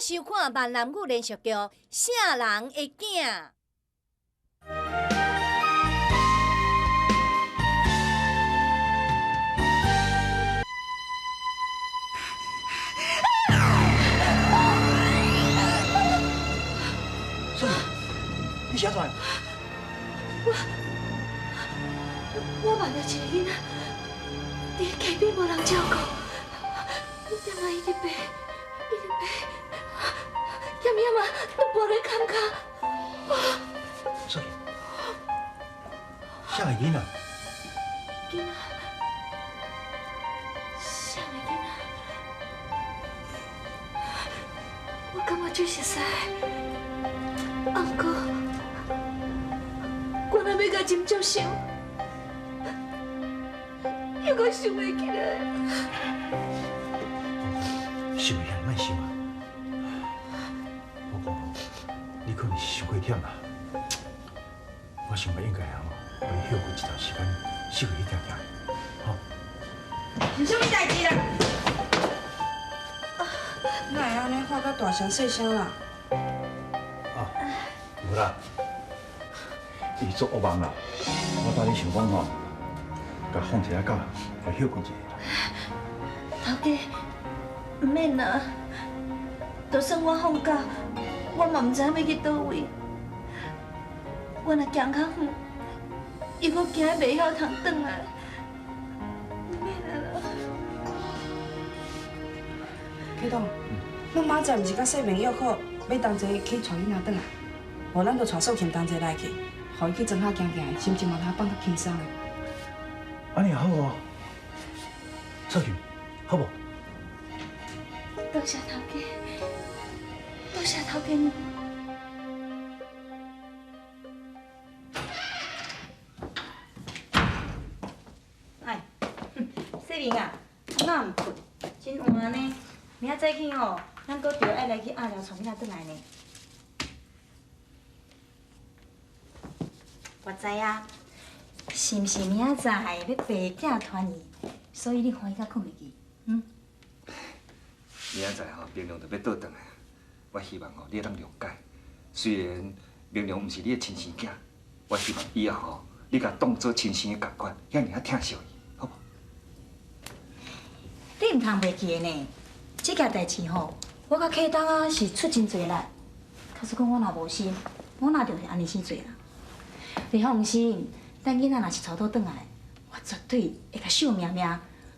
收看閩南語連續劇《啥人的囝》。什麼？你是按怎？我夢著一个囡仔，佇街邊無人照顧，伊踮仔一直爬，一直爬，險險啊，都跋咧坎跤。所以，啥个囡仔？囡仔，啥个囡仔？我感覺足熟似，毋過，我若欲共斟酌想，猶閣想袂起來。想袂起來，莫想啊！我講吼，你可能是傷過忝啦。我想欲應該吼，予你歇睏一段時間，失去去聽聽，吼。是啥物代誌啦？哪會按呢喊甲大聲細聲啦？啊，無啦，伊做惡夢啦。我搭咧想講吼，共放一下假，來歇睏一下。頭家，毋免啦，就算我放假，我嘛毋知影欲去佗位。我若行較遠，又閣驚袂曉通轉來，毋免啊啦。啟東，咱明仔載毋是佮世明約好，欲同齊去帶囡仔轉來？無咱就帶素琴同齊來去，予伊去莊下行行，心情嘛通放較輕鬆的。按呢也好哦，素琴，好無？多謝頭家，多謝頭家娘。哎，世明啊，哪毋睏？真晚呢，明仔早起吼，咱閣著愛來去鴨寮帶囡仔轉來呢。我知啊，是毋是明仔載欲爸囝團圓，所以你歡喜甲睏袂去？嗯？明仔載吼，明良就欲倒轉來，我希望吼你會當諒解。雖然明良毋是你的親生囝，我希望以後吼，你共當做親生的仝款，遐爾仔疼惜伊，好無？你毋通袂記得呢，這件代誌吼，我佮啟東啊是出真濟力。假使講我若無心，我哪著會按呢生濟啦。你放心，等囡仔若是娶倒轉來，我絕對會共惜命命，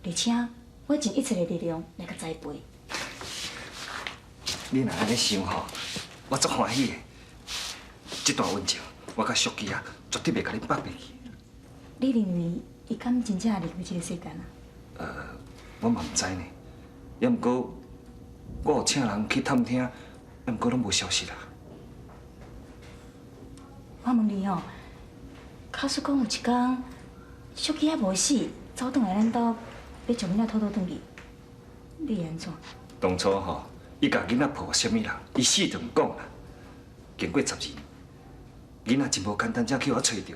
而且我盡一切的力量來共栽培。你若按呢想吼，我足歡喜的。這段溫情，我佮淑姬啊，絕對袂共你放袂記。你認為伊敢真正離開這個世間啊？我嘛毋知呢。也毋過，我有請人去探聽，也毋過攏無消息啦。我問你吼，假使講有一工，淑姬還無死，走轉來咱兜，欲將囡仔討倒轉去，你會按怎？當初吼，伊共囡仔抱予啥物人，伊死都毋講啦。經過12年，囡仔真無簡單，才去予我揣著。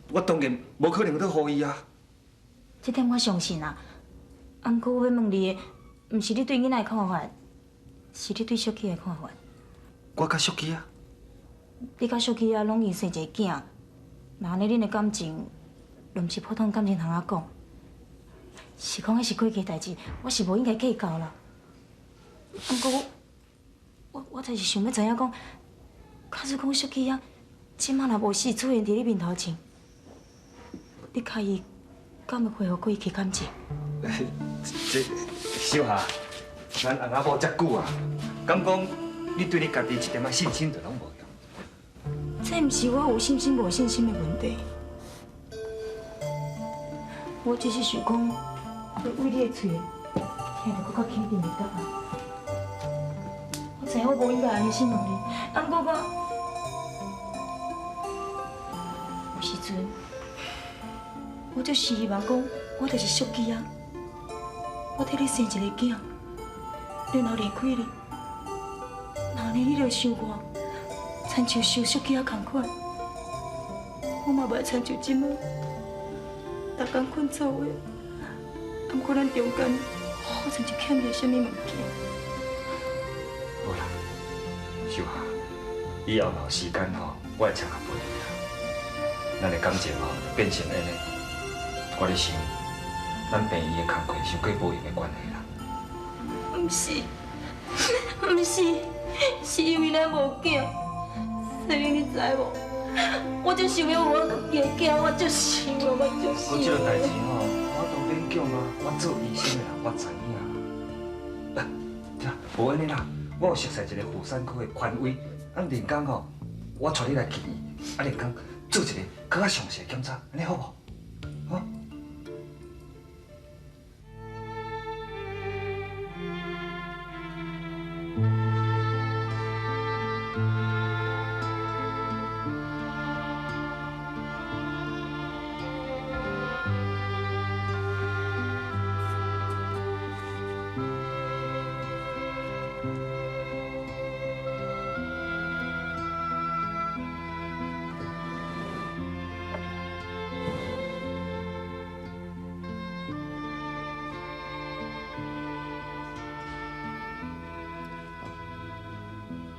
我當然無可能閣予伊啊。這點我相信啊。啊，毋過我欲問你的，毋是你對囡仔的看法，是你對淑姬的看法。我佮淑姬啊。你佮淑姬啊，攏已經生一个囝，若按呢恁的感情，就毋是普通感情通仔講。是講彼是過去的代誌，我是無應該計較啦。毋過我，我就是想欲知影講，假使講淑姬啊，這馬若無死出現佇你面頭前，你佮伊敢會恢復過去感情？這小霞，咱翁仔某遮久啊，敢講你對你家己一點仔信心就攏無？這毋是我有信心無信心的問題，我只是想講，我為你的喙聽著閣較肯定的答案。我知影我無應該按呢先問你，啊，毋過我有時陣，我就是希望講，我就是淑姬啊，我替你生一个囝，然後離開你，若按呢你就想我，親像想淑姬仔仝款，我嘛袂親像這馬，逐工睏做伙，啊，毋過咱中間好像就欠著啥物物件。無啦，秀霞，以後若有時間吼，我會常來陪你啦。咱的感情吼變成按呢，我咧想，咱病院的工課傷過無閒的關係啦。毋是，毋是，是因為咱無囝。世明，你知無？我就想欲有我家己的囝，我就想，我就想。我這個代誌吼，我都免講啊，我做醫生的人，我知影。啊，對啦，無按呢啦，我有熟似一個婦產科的權威，啊，連工吼，我帶你來見伊，啊，連工做一個閣較詳細的檢查，按呢好無？好。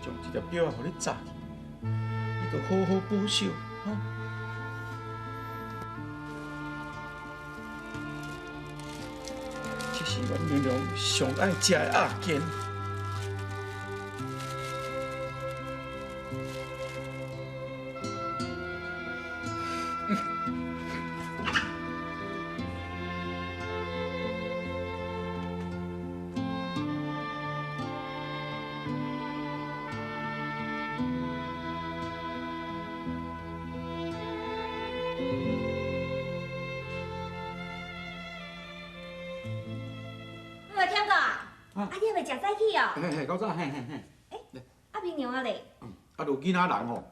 將這粒藥仔予你紮去，你著好好保守，吼。這是阮娘娘上愛食的鴨肩。嘿嘿，较早嘿嘿嘿。欸，啊明娘啊咧？啊，就囡仔人吼，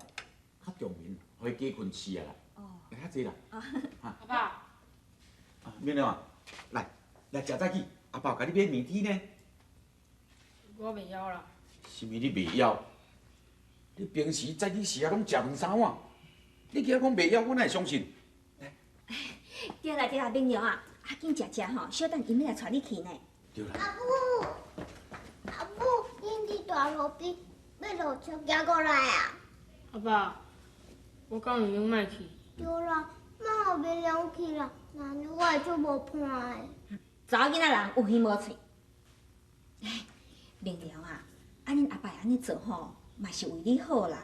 较重眠，予伊加睏饲啊啦。哦。会较济啦。阿爸。啊，明娘啊，来来食早起，阿爸有共你买面糍呢。我袂枵啦。啥物你袂枵？你平时早起时啊，拢食两三碗，你今仔讲袂枵，我哪会相信？来。对啦对啦，明娘啊，啊紧食食吼，小等𪜶欲来带你去呢。对啦。阿母，阿母，恁伫大路边欲落车行过来啊？阿爸，我敢有闲莫去？对啦，莫予明娘去啦，那呢我会足无伴的。查某囡仔人有耳无喙。明娘啊，啊恁阿爸按呢做吼，嘛是为你好啦。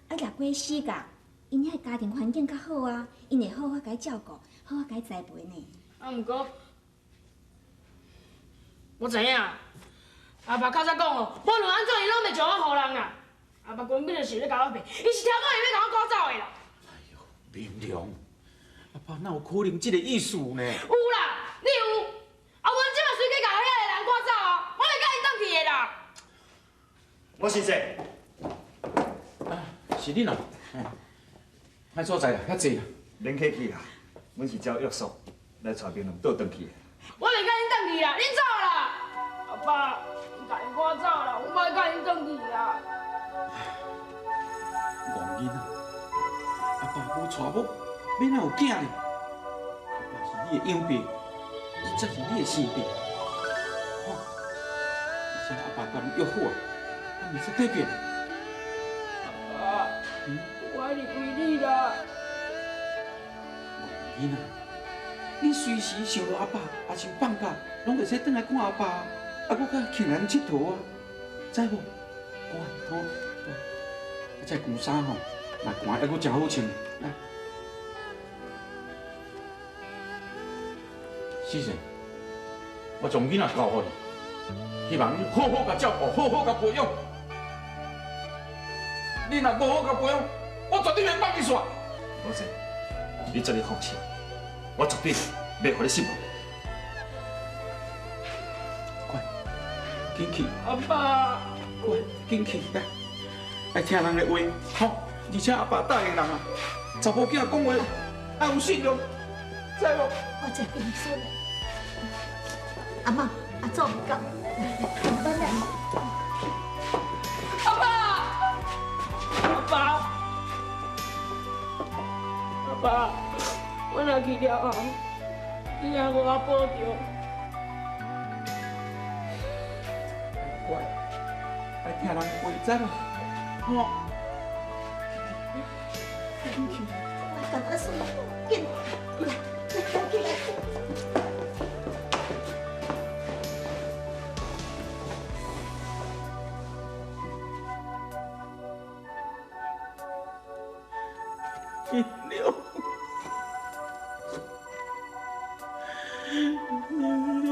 啊，若过死甲，𪜶遐家庭环境较好啊，𪜶会好好共照顾，好好共栽培呢。啊，毋过我知影，阿爸较早讲哦，无论按怎伊拢袂将我予人啦。阿爸根本就是咧共我骗，伊是超过伊欲共我赶走的啦。哎哟，明娘，阿爸哪有可能这个意思呢？有啦，你有。啊，阮这马随去共遐个人赶走啊，我袂佮𪜶转去的啦。我先生。啊，是恁哦。歹所在啦，遐济啦。免客气啦，阮是照约束来带明娘倒转去的。我袂佮𪜶转去啦，恁走啦。阿爸，你共𪜶赶走啦，我袂佮𪜶转去啦。戆囡仔，阿爸无娶某，欲哪有囝呢？阿爸是你的养爸，这才是你的生爸，吼！而且阿爸佮你约好啊，我袂使改变。阿爸，我爱离开你啦。戆囡仔，你随时想到阿爸，抑是放假，拢会使转来看阿爸，啊，阁较轻人𨑨迌啊，知无？乖，吼。这旧衫吼，若寒犹阁真好穿。来，先生，我将囡仔交予你，希望你好好共照顾，好好共培养。你若无好共培养，我绝对袂放伊煞。老师，你这你放心，我绝对袂予你失望。乖，紧去。阿爸，乖，紧去来。爱听人的话，吼！而且阿爸答应人啊，查某囝讲话爱有信用，知无？我这边说，阿妈，阿祖唔到，来，来。阿爸，阿爸，阿爸，我若去了后，你也无我保重。乖，爱听人的话，知无？吼。我感觉爽，紧，来，来，起来。明亮，明亮。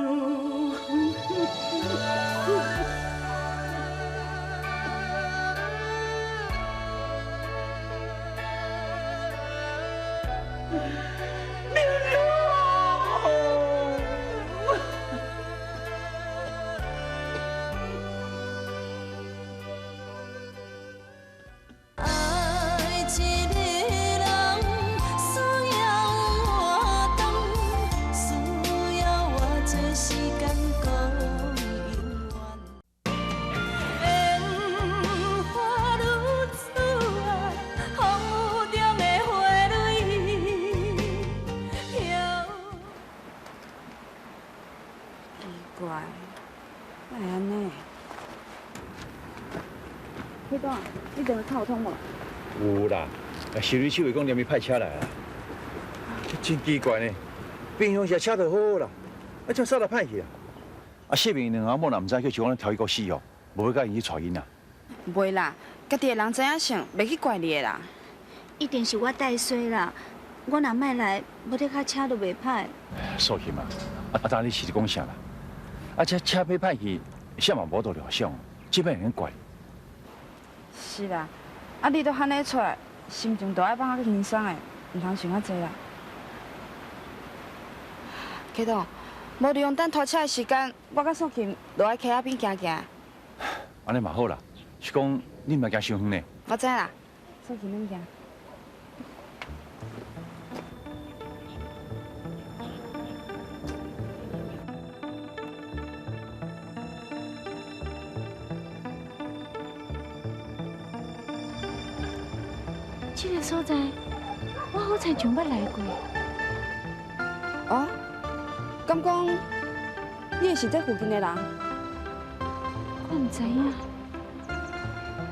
有通无？有啦，修理手会讲连伊派车来啦，真奇怪呢。平常时车就好好啦，啊，怎煞来歹去啊？啊，谢明两阿某若毋知叫像讲调伊个死哦，无欲共𪜶去娶囡仔。袂啦，家己的人知影性，袂去怪你的啦。一定是我带衰啦，我若莫来，无得较车都袂歹。素琴啊，啊，当你是咧讲啥啦？啊，这车欲歹去，啥嘛无度料想，这摆会用怪。是啦。啊！你都喊咧出来，心情都爱放较轻松的，毋通想遐济啦。启东，无利用等拖车的时间，我佮素琴落来溪仔边行行。按呢嘛好啦，是讲你毋惊伤远呢？我知啦，素琴恁行。这个所在，我好像从捌来过。哦，敢讲你也是这附近的人？我毋知影，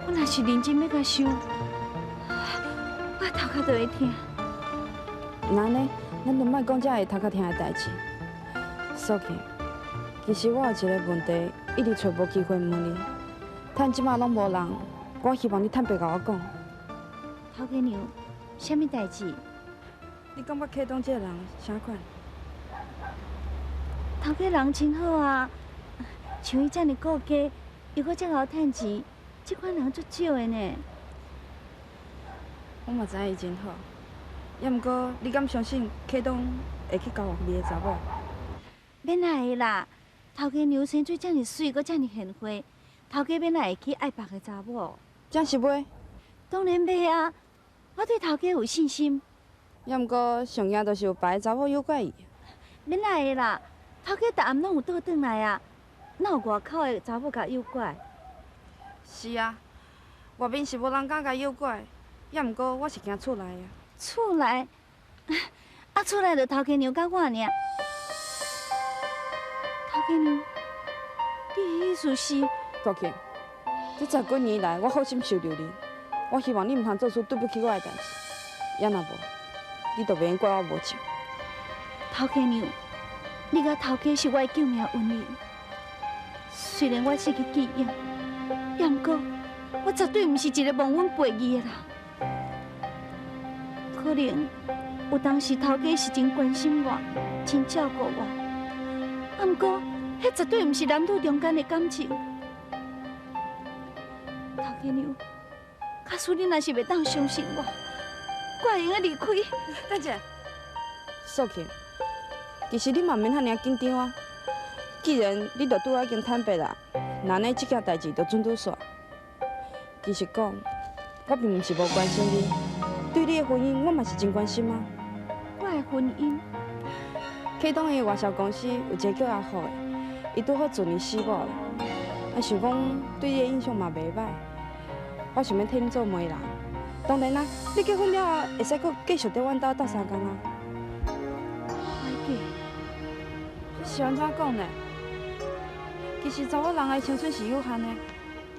我若是认真欲共想，我头壳就会疼。那呢，咱就莫讲这会头壳疼的代志。素琴，其实我有一个问题，一直揣无机会问你。趁这马拢无人，我希望你坦白共我讲。头家娘，啥物代志？你感觉启东这个人啥款？头家人真好啊，像伊遮尔顾家，又阁遮𠢕趁钱，这款人足少的呢。我嘛知影伊真好，也毋过你敢相信启东会去交外面的查某？免哪会啦，头家娘生做遮尔媠，阁遮尔贤惠，头家免哪会去爱别个查某？真是袂？当然袂啊！我对头家有信心。也毋过上惊就是有别个查某诱拐伊。免哪会啦，头家逐暗拢有倒转来啊，哪有外口的查某共诱拐？是啊，外面是无人敢共诱拐，也毋过我是惊厝内啊。厝内？啊，厝内就头家娘佮我尔。头家娘，你的意思是？大庆，这十几年来，我好心收留你，我希望你毋通做出对不起我的代志。也若无，你就袂用怪我无情。头家娘，你佮头家是我的救命恩人。虽然我失去记忆，也毋过我绝对毋是一个忘恩负义的人。可能有当时头家是真关心我，真照顾我，啊，毋过彼绝对毋是男女中间的感情。头家娘，假使你若是袂当相信我，我会用得离开。等者，素琴，其实你嘛毋免遐尔紧张啊。既然你都对我已经坦白啦，那呢这件代志就准拄煞。其实讲，我并毋是无关心你，对你的婚姻我嘛是真关心啊。我的婚姻？启东伊外销公司有一个叫阿虎的，伊拄好自年死某啦。啊，想讲对你的印象嘛袂歹，我想欲替你做媒人。当然啦，你结婚了后会使阁继续伫阮兜斗相共啊。歹嫁？你是按怎讲呢？其实查某人的青春是有限的，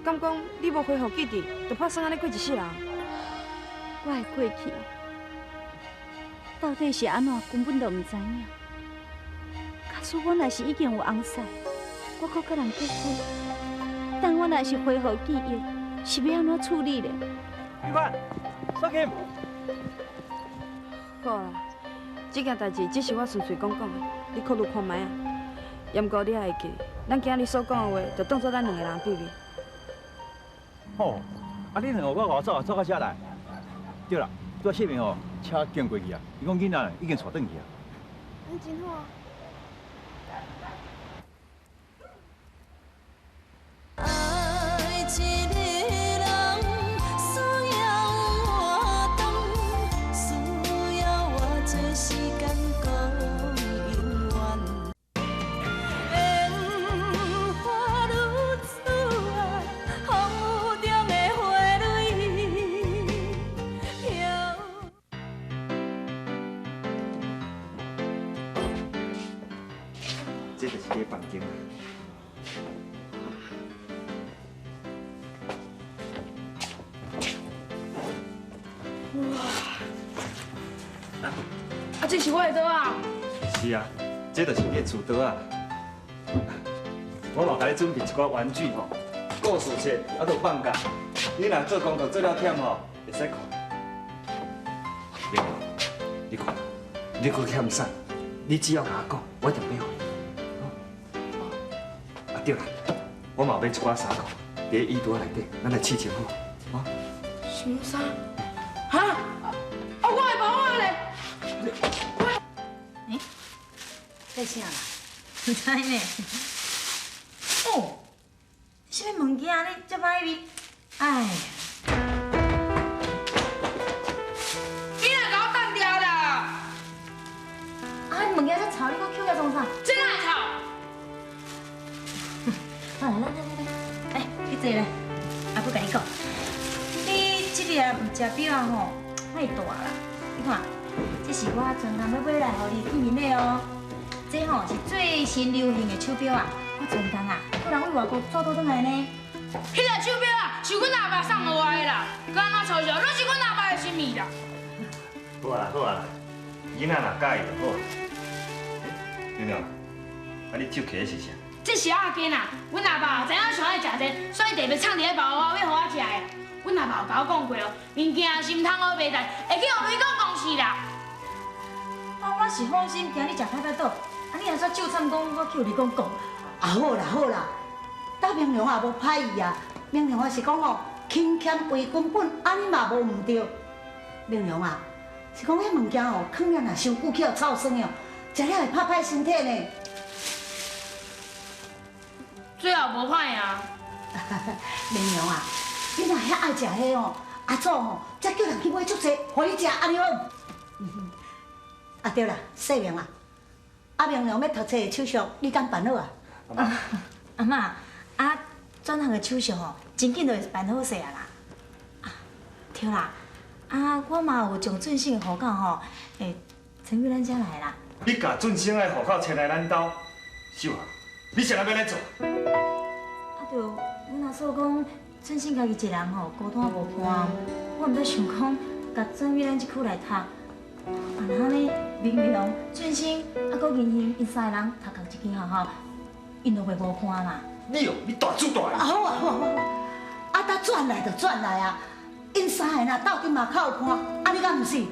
敢講你無恢復記憶，就拍算按呢過一世人？我的過去到底是按怎，根本就毋知影。假使我若是已經有翁婿，我閣佮人結婚，等我若是恢復記憶，是欲按怎處理咧？玉環，小琴。好啦，這件代誌只是我純粹講講的，你考慮看覓啊。毋過你也會記，咱今日所講的話，就當作咱兩个人秘密。吼，啊你兩个我外走啊，走到遮來。對啦，拄仔小明吼，車經過去啊，伊講囡仔已經帶轉去啊。你真好。愛一个人需要活動，需要偌濟時間，閣永遠。煙花女子啊，風雨中的花蕊飘。這就是你的房間。哇！啊，這是我的桌啊！是啊，這就是你的厝桌啊。我嘛共你準備一寡玩具吼，故事冊啊，都放假。你若做功課做了忝吼，會使看。明你看，你閣欠啥？你只要共我講，我一定買予你。啊對啦，我嘛買一寡衫褲，佇咧衣櫥內底，咱來試穿好。啊？什麼衫？哈？啊，我的包仔咧？欸，在啥啦？毋知呢。哦，啥物物件你這歹味？哎呀！你若共我擋掉啦！啊，物件遮臭，你閣抾來創啥？這哪會臭？好來來來來，來，去坐來。阿母共你講，你這粒毋食錶啊吼，莫大啦。你看，這是我專工欲買來予你見面禮哦。這吼是最新流行的手錶啊，我專工啊，托人為外國做倒轉來呢。彼个手錶啊，是阮阿爸送予我的啦，閣按怎嘲笑，攏是阮阿爸的心意啦。好啊好啊，囡仔若佮意就好。娘娘，啊你手提的是啥？這是阿根啊，阮阿爸知影上愛食這個，所以特別藏佇咧包包，欲予我食的。阮阿爸有共我講過哦，物件是毋通予賣值，會去予雷公公司啦。啊，我是放心，驚你食歹歹倒，啊你安怎咒惨講我去予雷公公？啊好啦好啦，大明娘也無歹意啊，明娘也是講吼，勤儉為根本，按呢嘛無毋對。明娘啊，是講彼物件吼，囥了若傷久去予臭酸哦，食了會拍歹身體呢。最後無歹啊。明娘啊，你若遐愛食彼吼，阿祖吼，才叫人去買足濟，予你食，按呢好？啊對啦，細明啊，阿明娘欲讀冊的手續，你敢辦好啊？阿嬤，啊，轉學的手續吼，真緊就會辦好勢啊啦。啊，對啦，啊，我嘛有將俊生的戶口吼，會轉去咱遮來啦。你共俊生的戶口遷來咱兜，秀霞，你啥人欲按呢做？啊，著，阮阿嫂講，俊生家己一人吼，孤單無伴，我毋才想講，共轉去咱這區來讀。啊，若按呢，明良、俊生，啊，閣銀杏，𪜶三个人讀仝一間學校，𪜶就袂無伴嘛。你哦，你大主大啊好啊好啊好啊，啊，搭轉來就轉來啊，𪜶三个若鬥陣嘛較有伴，按呢敢毋是？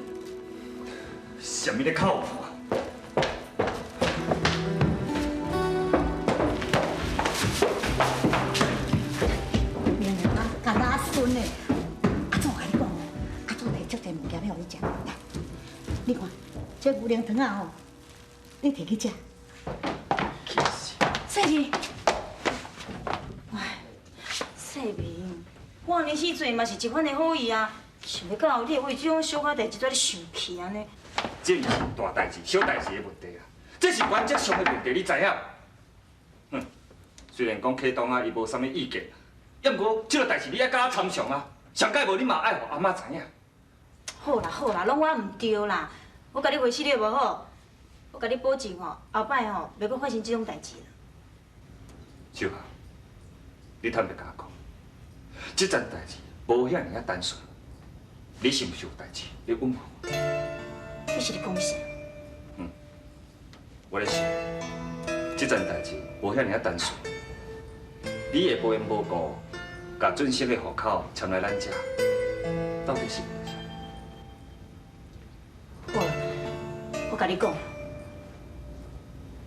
啥物咧較有伴？明良啊，共阿孫呢？阿祖共你講哦，阿祖提足濟物件欲予你食，來，你看這牛奶糖仔吼，你提去食。細明，喂，細明，我按呢死做嘛是一番的好意啊，想袂到你會為這種小可代誌蹛咧生氣按呢。這毋是大代誌、小代誌的問題啊，這是原則上的問題，你知影？哼，雖然講啟東啊，伊無啥物意見，抑毋過這個代誌你愛共我參詳啊，上蓋無你嘛愛予阿嬤知影。好啦好啦，攏我毋對啦，我共你回釋了無好？我共你保證吼，後擺吼袂閣發生這種代誌啦。秀霞，你坦白共我講，這層代誌無遐爾仔單純。你是毋是有代誌？你問我。你是咧講啥？嗯，我咧想，這層代誌無遐爾仔單純。你會無緣無故，共準生的戶口簽來咱遮，到底是為啥？好啦，我共你講，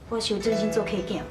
我收準生做契囝。